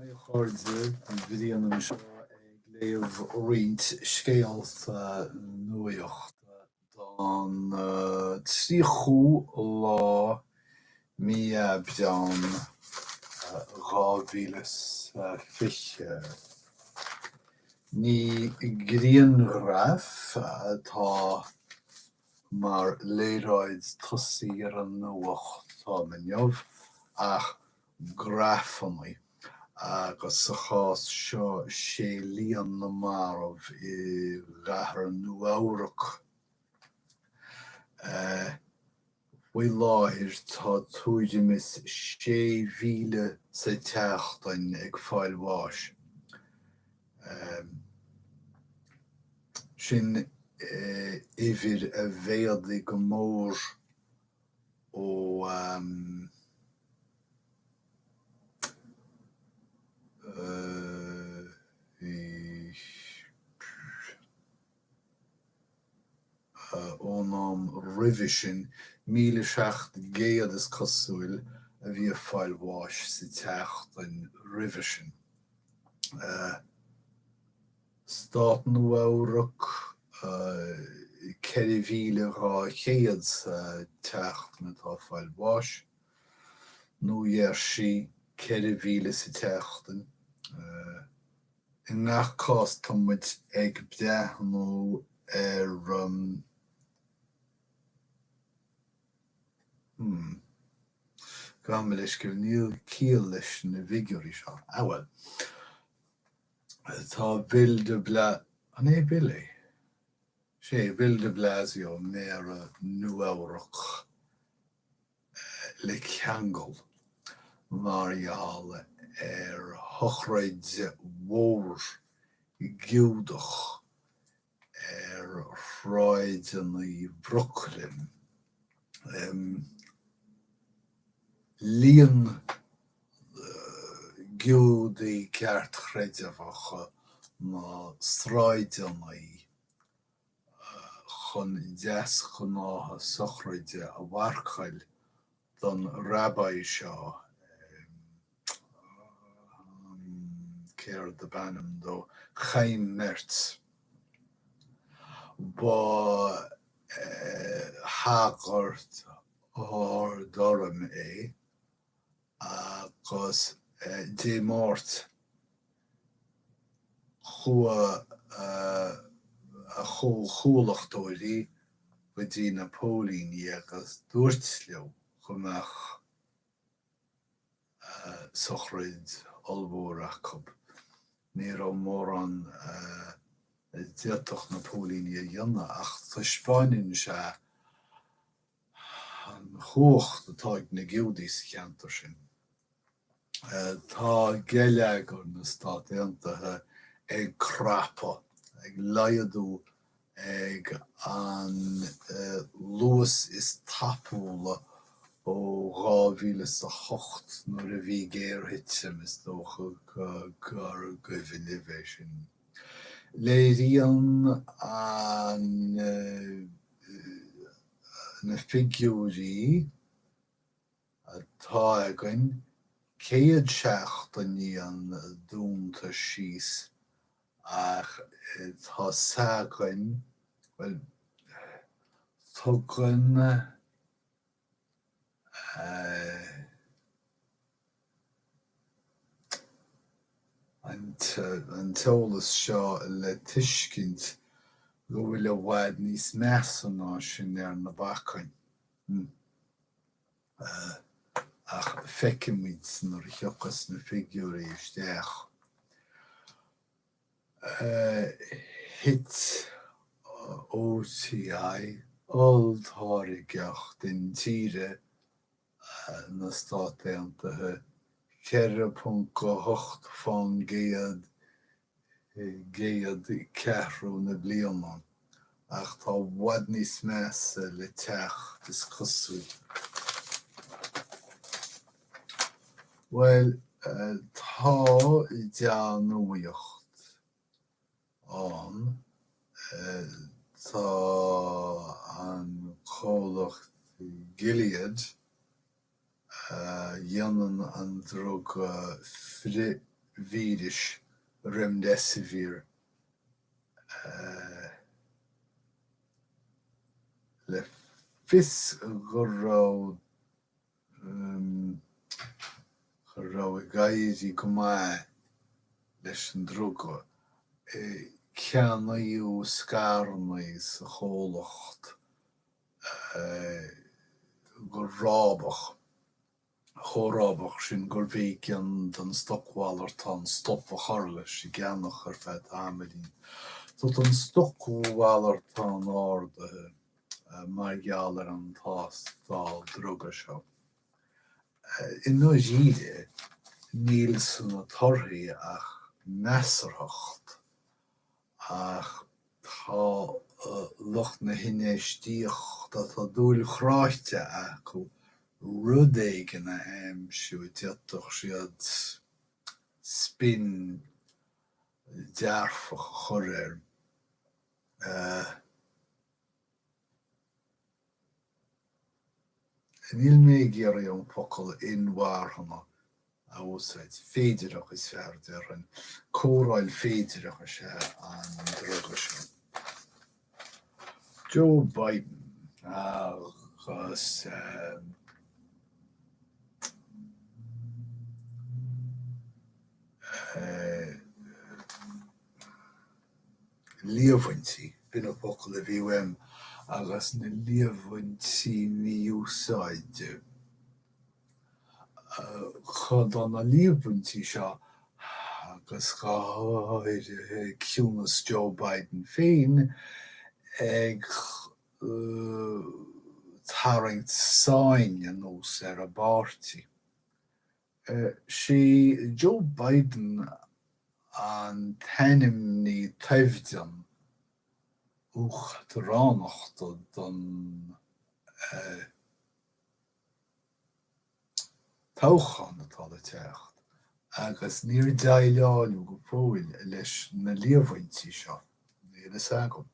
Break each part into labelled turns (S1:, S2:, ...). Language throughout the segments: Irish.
S1: Haigh a chairde, Brian anseo ag léamh roinnt scéalta nuachta don 30ú lá mí Aibreán 2020. Ní grianghraif atá mar léaráid tosaigh ar an nuachtán inniu ach grafanna, agus sa chás seo sé líon na marbh i gcathair Nua-Eabhrac. Faoi láthair tá tuairim is 6,000 sa tseachtain ag fáil bháis. Sin uimhir a mhéadaigh go mór ó ón am roimhe sin, 1,700 is cosúil a bhí ag fáil bháis sa tseachtain roimhe sin. Stát Nua-Eabhrac, 4,200 sa tseachtain atá ag fáil bháis. Nua Gheirsí, 4,000 sa tseachtain. I ngach cás tá muid ag breathnú ar hmm. Gabh mo leithscéal, níl ciall leis na bhfigiúirí seo. Ah well. Tá Bill de Bla, an é Bill é? Sé, Bill de Blasio, Méara Nua-Eabhrac. le ceangal mar gheall ar shochraid mhór Ghiúdach ar shráideanna Bhrooklyn. Líon Giúdaigh ceartchreidmheacha na sráideanna chun deasghnátha sochraide a mharcáil don Rabbi seo, céard ab ainm dó, Chaim Mertz. Ba shagart ard-urraim é agus Dé Máirt Chuaigh a chomhchuallachtóirí go dtí na póilíní agus dúirt leo go mbeadh sochraid ollmhór acu. Ní raibh mórán a d'fhéadfadh na póilíní a dhéanamh ach taispeáineann sé an chumhacht atá ag na Giúdaigh sa cheantar sin. Tá geilleagar na Stát Aontaithe ag crapadh, ag laghdú ag an luas is tapúla ó 2008 nuair a bhí géarthitim, is dócha gur cuimhin libh é sin. Léiríonn an na figiúirí atá againn céad seachtain dúnta síos ach tá's againn, bhuel, tugann an t-eolas seo le tuiscint go bhfuil i bhfad níos measa ná sin ar na bacáin. Ach feicfimid nuair a thiocfas na figiúirí isteach. Thit OTI, olltáirgeacht intíre na Stát Aontaithe, 4.8% i gcéad ceathrú na bliana, ach tá i bhfad níos measa le teacht, is cosúil. Bhuel, tá dea-nuaíocht ann, tá an comhlacht Gilead, a dhéanann an druga frith-. víris Remdesivir le fios go raibh go raibh ag éirí go maith leis an druga. Ceannaíodh scaireanna sa chomhlacht go rábach, chomh rábach sin gurbh éigean don stocmhalartán stop a chur leis an gceannach ar feadh tamaillín. So tá an stocmhalartán ardaithe mar gheall ar an tástáil druga seo. I ndáiríre, níl sna torthaí ach measarthacht, ach tá lucht na hinfheistíochta, tá dúil chráite acu rud éigin a aimsiú a d'fhéadfadh siad spin dearfach a chur air. Níl mé ag iarraidh an focal inmharthana a úsáid. Féidireach is fearr, déarfainn. Cóireáil féidireach is ea an druga seo. Joe Biden agus líomhaintí, b'in an focal a bhí uaim, agus na líomhaintí mí-úsáide. Tá na líomhaintí seo, agus go háirithe ciúnas Joe Biden féin, ag tarraingt sáinn anuas ar an bpáirtí. Sé Joe Biden an t-ainmní toimhdean uachtaránachta don toghchán atá le teacht agus níor déileáileadh go fóill leis na líomhaintí seo, níl a fhios agam.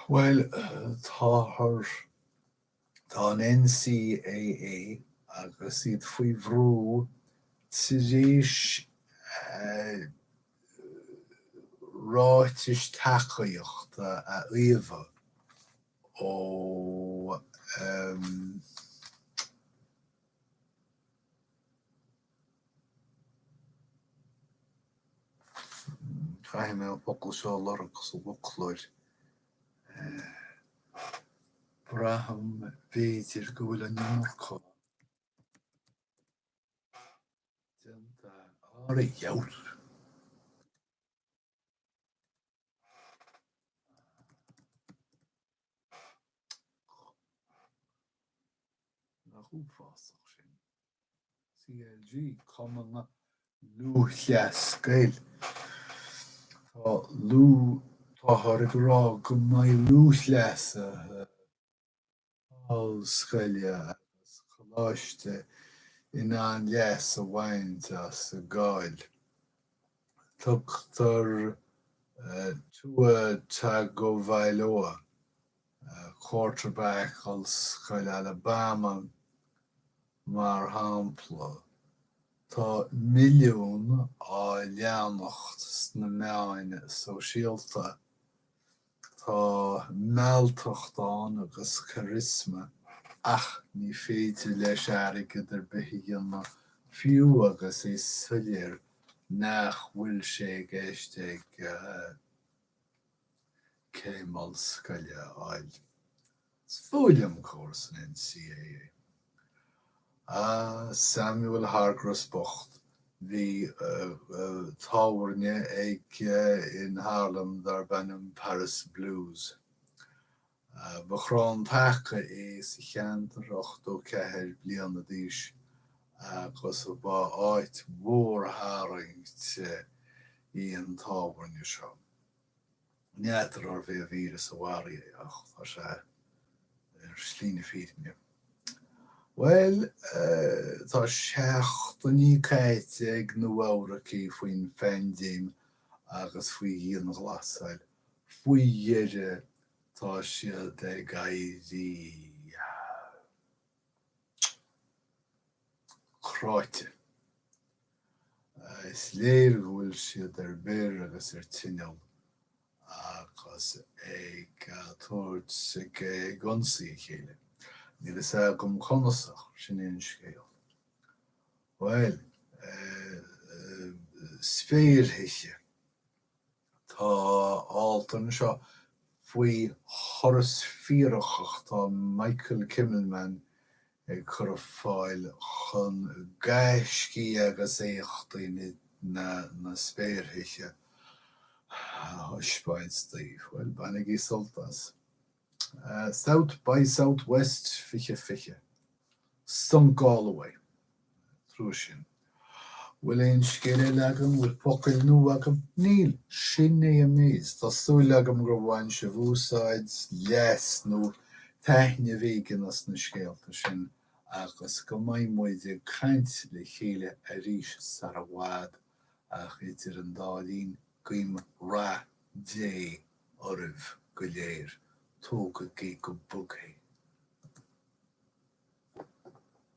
S1: Bhuel, táthar. Tá an NCAA agus iad faoi bhrú tar éis ráitis tacaíochta a fhaomhadh ó Caithfidh mé an focal seo a lorg sa bhfoclóir. Braithim, b'fhéidir, go bhfuil an iomarca déanta Ara dheabhail! Nach uafásach sin? CLG, Cumann Lúthchleas Gael. Tá lú, táthar ag rá go mbeidh lúthchleasaithe ollscoile agus coláiste in ann leas a bhaint as an gcáil. Tugtar Tua Tagovailoa, quarterback Ollscoil Alabama, mar shampla. Tá milliúin á leanacht sna meáin sóisialta. Tá mealltacht ann agus charisma ach ní féidir leis airgead ar bith a dhéanamh fiú agus é soiléir nach bhfuil sé i gceist aige céim ollscoile a fháil. Is fuath liom córas an NCAA. Ah, Samuel Hargress bocht, bhí tábhairne aige in Harlem darb ainm Paris Blues. Ba chrann taca é sa cheantar, 84 bliana d'aois, agus ba áit mhórtharraingte í an tábhairne seo. N'fheadar arbh é an víreas a mharaigh é ach tá sé ar shlí na fírinne. Bhuel, tá seachtainí caite ag Nua-Eabhracaigh faoin phaindéim agus faoi dhianghlasáil. Faoi dheireadh tá siad ag éirí cráite. Is léir go bhfuil siad ar bior agus ar tinneall agus ag tabhairt, ag ionsaí a chéile. Níl fhios agam conas ach sin é an scéal. Bhuel, spéirthithe. Tá alt anseo faoi thuras fíorach atá Michael Kimmelman ag cur ar fáil chun gaiscí agus éachtaí na spéirthithe a thaispeáint daoibh. Bhuel, bainigí sult as. South by Southwest 2020. Sunk all the way. Trua sin. Bhfuil aon scéal eile agam? Bhfuil focail nua agam? Níl. Sin é an méid. Tá súil agam gur bhain sibh úsáid, leas nó taitneamh éigin as na scéalta sin agus go mbeidh muid ag caint le chéile arís sara bhfad ach idir an dá linn, guím rath Dé oraibh go léir. Tógaigí go bog é.